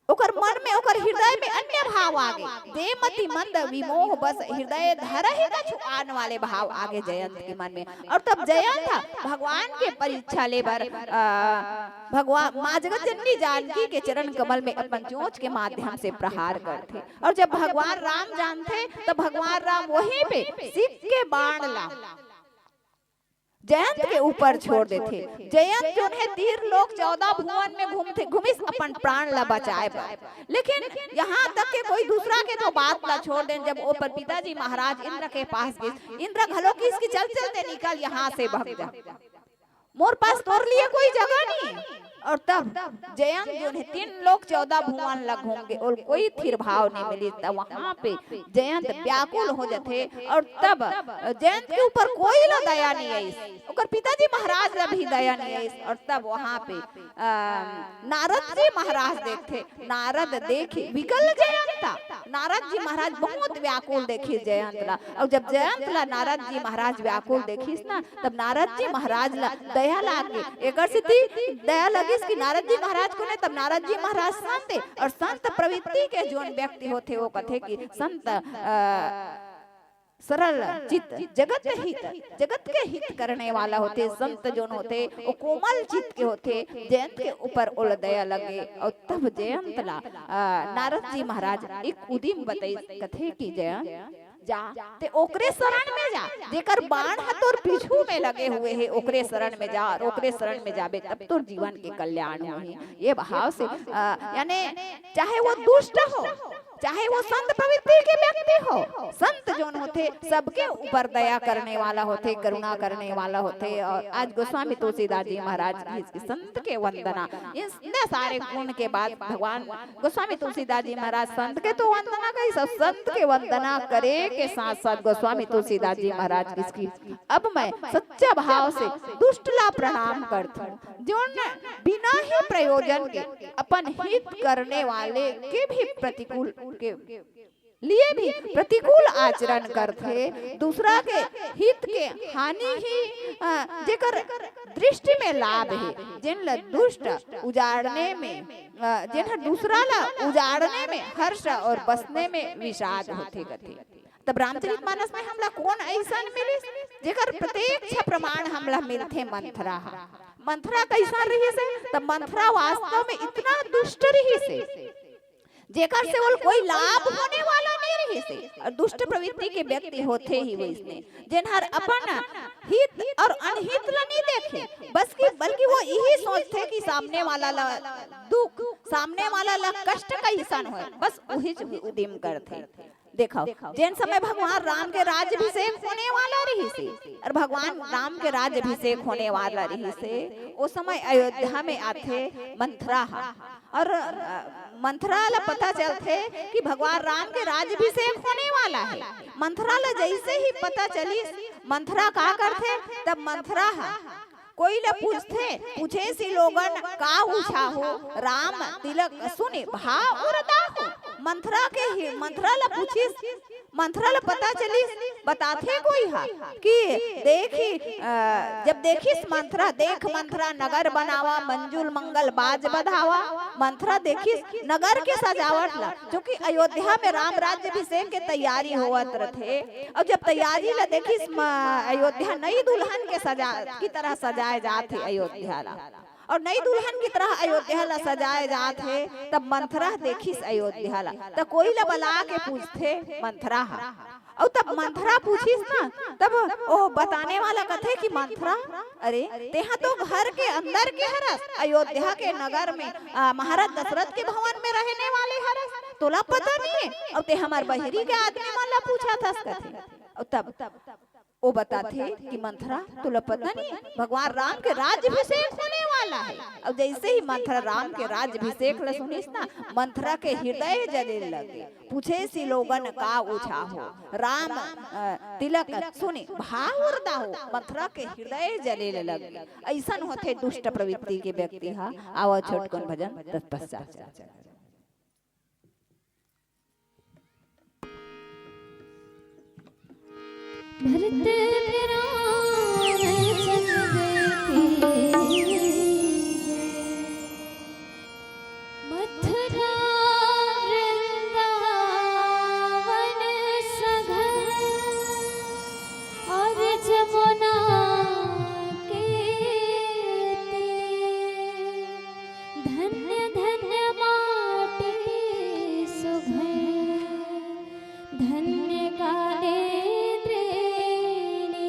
ओकर मन में, ओकर हृदय में अन्य भाव आ गे। "दे मति मंद विमोह बस, हृदय धरहि कछु आन" वाले भाव आ गे जयंत के मन में। और तब जयंत ह भगवान के परीक्षा ले बर, आ, भगवान माँ जगत जननी जानकी के चरण कमल में अपन चोंच के माध्यम से प्रहार करथे। और जब भगवान राम जानथे, तब भगवान राम वहीं पे शिव के बाण ला जयंत के ऊपर छोड़ देथे। जयंत जोन हे तीर लोक चौदह भुवन में घूमथे, घूमिस अपन प्राण ला बचाए बर। लेकिन यहाँ तक के कोई दूसरा के तो बात ला छोड़ देन, जब ओकर पिताजी महाराज इंद्र के पास गिस, इंद्र घलो किस कि "चल चल, ते निकल यहाँ से, भग जा, मोर पास तोर लिए कोई जगह नहीं है।" और तब जयंत जोन हे तीन लोक चौदह भुवन ला घूम गे, ओला कोई थिर भाव नहीं मिलिस। तब वहाँ पे जयंत व्याकुल हो जाथे, और तब जयंत के ऊपर कोई ला दया नहीं आइस, ओकर पिताजी महाराज ला भी दया नहीं आइस। और तब वहाँ पे, अ, नारद जी महाराज देखथे, नारद देखि विकल जयंता। नारद जी महाराज बहुत व्याकुल देखिस जयंत ला, और जब जयंत ला नारद जी महाराज व्याकुल देखिस ना, तब नारद जी महाराज ला दया लाग गे। एकर सेती दया लगिस कि नारद जी महाराज कोन हे, तब नारद जी महाराज संत हे, और संत प्रवृत्ति के जोन व्यक्ति होथे, वो कथे कि संत, अ, सरल चित्त, जगत हित, जगत के हित करने वाला होथे। संत जोन होथे, वो कोमल चित्त के होथे। जयंत के ऊपर ओला दया लगे अउ तब जयंत ला, आ, नारद जी महाराज एक उदिम बतइस, कथे कि जयंत, जा, ते ओकरे शरण में जा, जेकर बाण ह तोर पीछू में लगे हुए हे, ओकरे शरण में जा, अउ ओकरे शरण में जाबे, तब तोर जीवन के कल्याण होही। ये भाव से, आ, यानी चाहे वो दुष्ट हो, चाहे वो संत प्रवृत्ति के व्यक्ति हो, संत जोन होथे, सबके ऊपर दया करने वाला होथे, करुणा करने वाला होथे। अउ आज गोस्वामी तुलसीदास जी महाराज की संत के वंदना, इतने सारे गुण के बाद भगवान गोस्वामी तुलसीदास जी महाराज संत के तो वंदना करिस, संत के वंदना करे के साथ साथ गोस्वामी तुलसीदास जी महाराज किसकी, अब मैं सच्चा भाव से दुष्ट ला प्रणाम करथूं, जोन बिना ही प्रयोजन के अपन हित करने वाले के भी प्रतिकूल के लिए भी प्रतिकूल आचरण करथे, दूसरा के हित के हानि ही, अ, जेकर दृष्टि में लाभ हे, जेन ल दुष्ट उजाड़ने में, अ, जेन ह दूसरा ला उजाड़ने में हर्ष अउ बसने में विषाद होथे कथे। तब रामचरित मानस में हमला कोन अइसन मिलिस, जेकर प्रत्यक्ष प्रमाण हमला मिलथे मंथरा ह। मंथरा कइसन रिहिस हे? तब मंथरा वास्तव में इतना दुष्ट रिहिस हे, जेकर से ओला कोई लाभ होने वाला नइ रिहिस हे। अउ दुष्ट प्रवृत्ति के व्यक्ति होथे ही वइसने, जेन हर अपन हित अउ अनहित ला नइ देखे, बस कि, बल्कि वो इही सोचथे कि सामने वाला ला दुख, सामने वाला ला कष्ट कइसन होय, बस उहीच उदिम करथे। देखव, जेन समय भगवान राम के राज्याभिषेक होने वाला रिहिस हे, अउ भगवान राम के राज्याभिषेक होने वाला रिहिस हे, ओ समय अयोध्या में आथे मंथरा ह। अउ, अ, मंथरा ला पता चलथे कि भगवान राम के राज्याभिषेक होने वाला हे। मंथरा ला जइसे ही पता चलिस, मंथरा का करथे, तब मंथरा ह कोई ला पूछथे, पूछेसी लोगन का उछाहू, राम तिलक सुनि भा उरदाहू। मंथरा के ही, मंथरा ला पूछिस, मंथरा ला पता चलिस, बताथे कोई ह कि देखी, अ, जब देखिस मंथरा, देख मंथरा नगर बनावा, मंजुल मंगल बाज बधावा। मंथरा देखिस नगर के सजावट ला, जो कि अयोध्या में राम राज्याभिषेक के तैयारी होवत रथे। अउ जब तैयारी ला देखिस, म-, अयोध्या नई दुल्हन के सजा-, की तरह सजाए जात हे अयोध्या ला, अउ नई दुल्हन की तरह अयोध्या ला सजाए जात हे, तब मंथरा देखिस अयोध्या ला, त कोई ला बला के पूछथे मंथरा ह। अउ तब मंथरा पूछिस ना, तब ओ बताने वाला कथे कि मंथरा, अरे, तेहा तो घर के अंदर के हरस, अयोध्या के नगर में, आ, महाराज दशरथ के भवन में रहने वाले हरस, तोला पता नइ हे, अउ ते हमर बहिरी के आदमी मन ला पूछत हस कथे। अउ तब ओ बताथे कि मंथरा, तोला पता नइ हे, भगवान राम के राज्याभिषेक होने वाला हे। अउ जइसे ही मंथरा राम के राज्याभिषेक ला सुनिस ना, मंथरा के हृदय जले लगे। पूछेसी लोगन का उछाहू, राम, अ, तिलक सुनि भा उरदाहू। मंथरा के हृदय जले लगे। अइसन होथे दुष्ट प्रवृत्ति के व्यक्ति ह। आवा छोटकुन भजन तत्पश्चात। भरत प्राण चंद्र की जय। मथुरा वृंदावन सगर और जमुना के तीर। धन्य धन्य माटी सुघर, धन्य काले त्रिणी।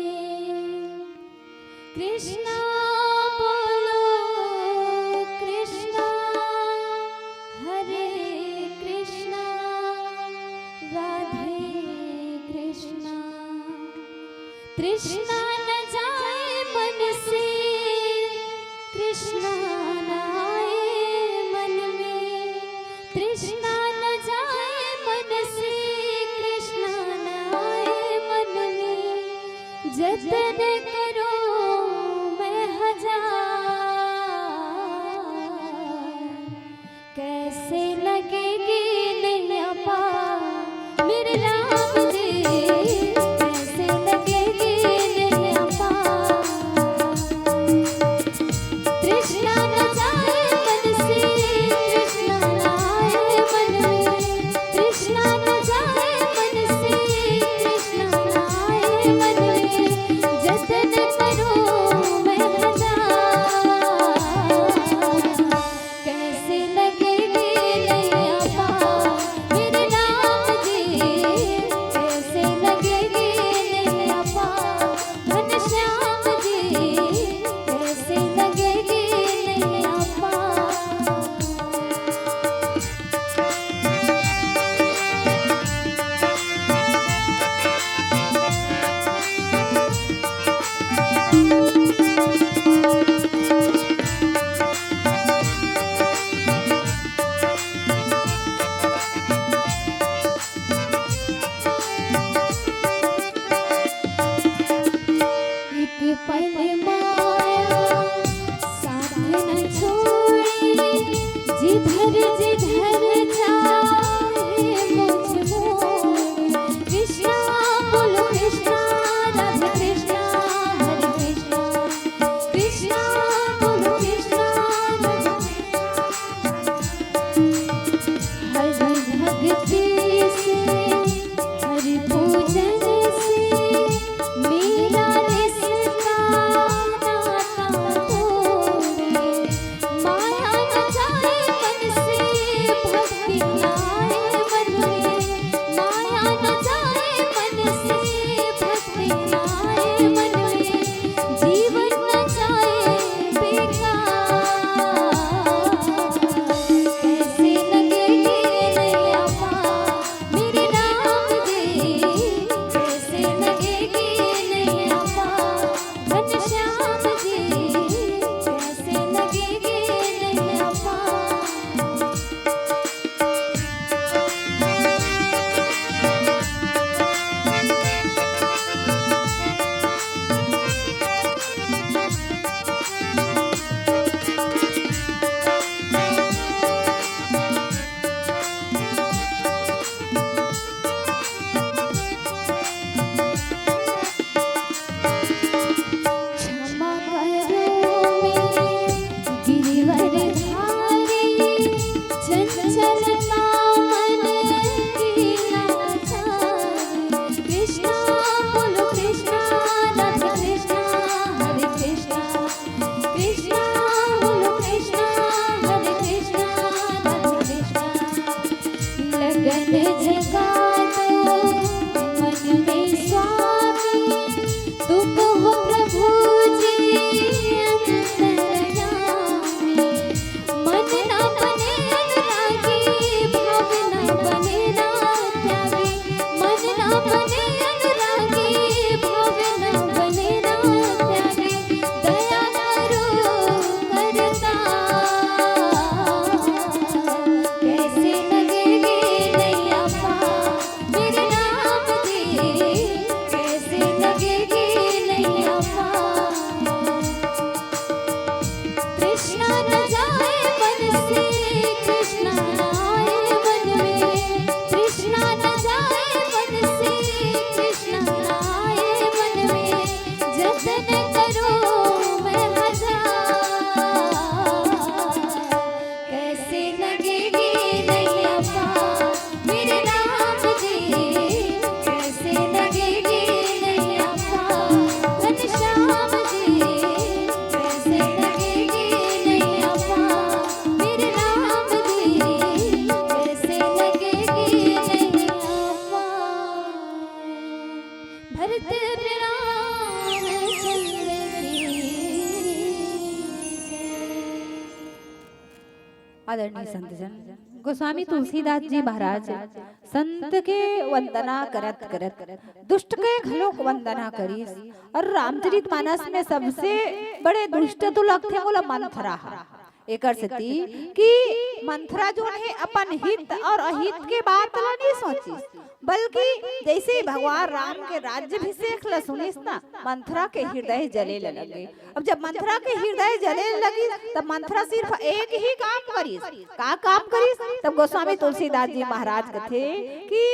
आदरणीय संतजन, गोस्वामी तुलसीदास जी महाराज संत के वंदना करत करत दुष्ट के घलोक वंदना करिस। और रामचरित मानस में सबसे बड़े दुष्ट तो लगथे मोला मंथरा हा। एकर सेती कि मंथरा जोन हे अपन हित और अहित के बात ला नहीं सोचिस, बल्कि जैसे ही भगवान राम के राज्याभिषेक ला सुनिस ना, मंथरा के हृदय जले लगे। अब जब मंथरा के हृदय जले लगिस, तब मंथरा सिर्फ एक ही काम करिस। का काम करिस? तब गोस्वामी तुलसीदास जी महाराज कथे कि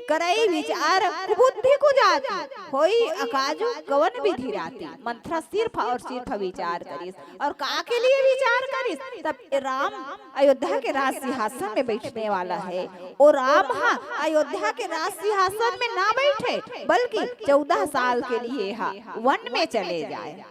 करई विचार कुबुद्धि कुजाति, होई अकाजु कवन विधि राति। मंथरा सिर्फ और सिर्फ विचार करिस। और का के लिए विचार करिस? तब राम अयोध्या के राज सिंहासन में बैठने वाला है। ओ राम हा अयोध्या के राज सिंहासन में ना बैठे, बल्कि चौदह साल के लिए हा वन में चले जाए।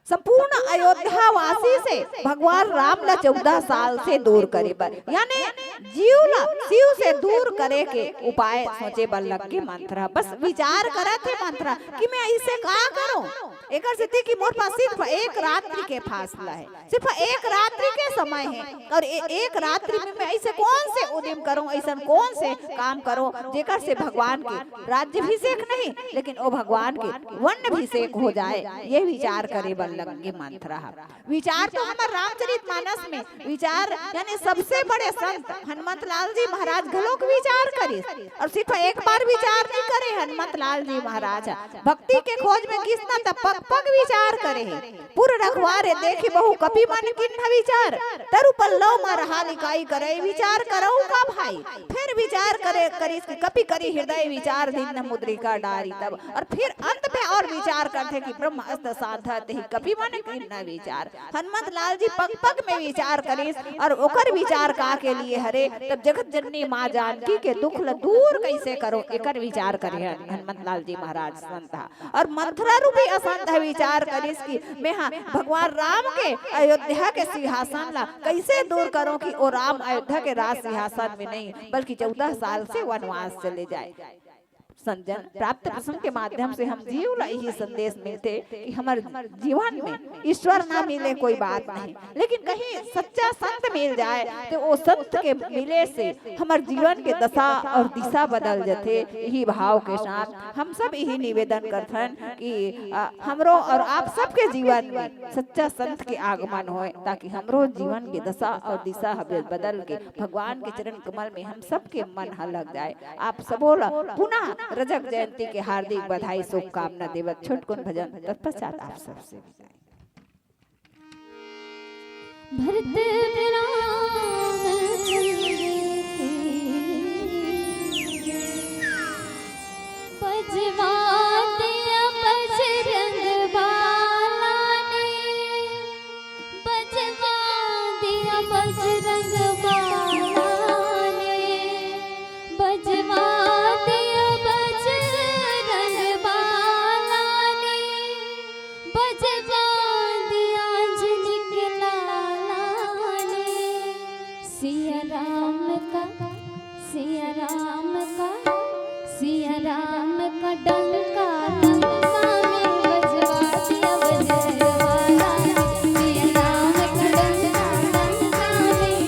संपूर्ण अयोध्या वासी से भगवान राम ला चौदह साल से दूर करे बर, यानी जीव ला शिव से दूर करे के उपाय सोचे बर लग गे मंथरा। बस विचार करत हे मंथरा कि मैं ऐसे का करूं। एकर सेती कि मोर पास सिर्फ एक रात्रि के फासला है, सिर्फ एक रात्रि के समय है, और ए-, एक रात्रि में मैं ऐसे कौन से उद्यम करूं, ऐसा कौन से काम करूं जेकर से भगवान के राज्याभिषेक नहीं, लेकिन ओ भगवान के वनाभिषेक हो जाए, ये विचार करे बर लग गे मंथरा हा। विचार तो हमर रामचरित मानस में विचार, यानी सबसे बड़े संत हनुमंत लाल जी महाराज घलोक विचार करिस, और सिर्फ एक बार विचार नहीं करे हनुमंत लाल जी महाराज हा। भक्ति के खोज में गिस ना त पग पग विचार करे हे। पुर रखवारे देखि बहु कपि मन कीन्ह विचार, तरु पल्लव म रहा लिकाई करई विचार करउ का भाई। फिर विचार करे करिस कि कपि करि हृदय विचार दीन्ह मुद्रिका डारी तब। और फिर अंत में और विचार करथे कि ब्रह्म अस्त साध तेहि कपि मन कीन्ह विचार। हनुमंत लाल जी पग पग में विचार करिस और ओकर विचार का के लिए हरे, तब जगत जननी माँ जानकी के दुख ल दूर कैसे करो, एकर विचार करे हन-, हनुमंत लाल जी महाराज संत हा। और मंथरा रूपी असंत हा विचार करिस कि मैं हा भगवान राम के अयोध्या के सिंहासन ला कैसे दूर करूं कि ओ राम अयोध्या के राज सिंहासन में नहीं, बल्कि चौदह साल से वनवास चले जाए। संजन प्राप्त प्रसंग के माध्यम से हम जीव ला यही संदेश मिलथे कि हमर जीवन में ईश्वर ना मिले कोई बात नहीं, लेकिन कहीं सच्चा संत मिल जाए तो वो संत के मिले से हमर जीवन के दशा और दिशा बदल जथे। यही भाव के साथ हम सब यही निवेदन करथन कि, अ, हमरो और आप सबके जीवन में सच्चा संत के आगमन होए, ताकि हमरो जीवन के दशा और दिशा ह बदल के भगवान के चरण कमल में हम सबके मन ह लग जाए। आप सबो ला पुनः रजक जयंती के हार्दिक बधाई, शुभकामना देवत छोटकुन भजन तत्पश्चात आप सबसे विदाई। भरत राम चंद्र की जय। बजवा दिया बजरंग बाला ने, बजवा दिया बजरंग बाला ने, बजवा दिया बजरंग बाला ने, बजवा दिया झिझक लाला ने। सिया राम का, सिया राम का, सिया राम का डंका लंका में बजवा दिया बजरंग बाला ने। सिया राम का डंका लंका में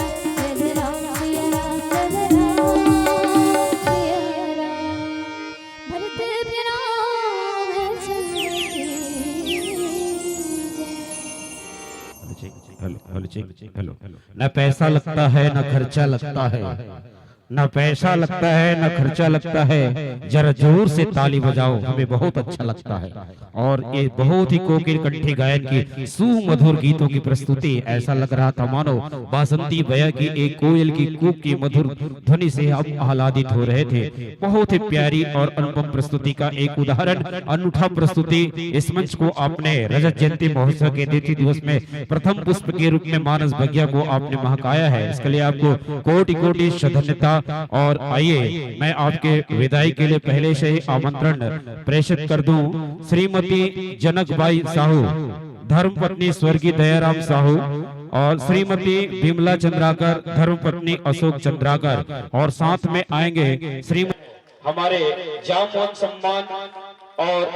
जय जय राम सिया राम, जय जय राम सिया राम। भरत के राम चंद्र की जय। Hello check, hello, hello check, hello. ना पैसा लगता है, ना खर्चा लगता है, ना पैसा लगता है, ना खर्चा लगता है, जरा जोर से ताली बजाओ, हमें बहुत अच्छा लगता है। और ये बहुत ही कोकिल कंठी गायन की सुमधुर गीतों की प्रस्तुति, ऐसा लग रहा था मानो बासंती बया की एक कोयल की कूक की मधुर ध्वनि से हम आह्लादित हो रहे थे। बहुत ही प्यारी और अनुपम प्रस्तुति का एक उदाहरण, अनूठा प्रस्तुति। इस मंच को आपने रजत जयंती महोत्सव के द्वितीय दिवस में प्रथम पुष्प के रूप में मानस बगिया को आपने महकाया है, इसके लिए आपको कोटि कोटि सधन्यता। और आइए, मैं आपके विदाई के लिए पहले से ही आमंत्रण प्रेषित कर दूं। श्रीमती जनकबाई साहू, धर्मपत्नी स्वर्गीय दयाराम साहू, और श्रीमती विमला चंद्राकर, धर्मपत्नी अशोक चंद्राकर, और साथ में आएंगे श्रीमती हमारे जामवंत सम्मान और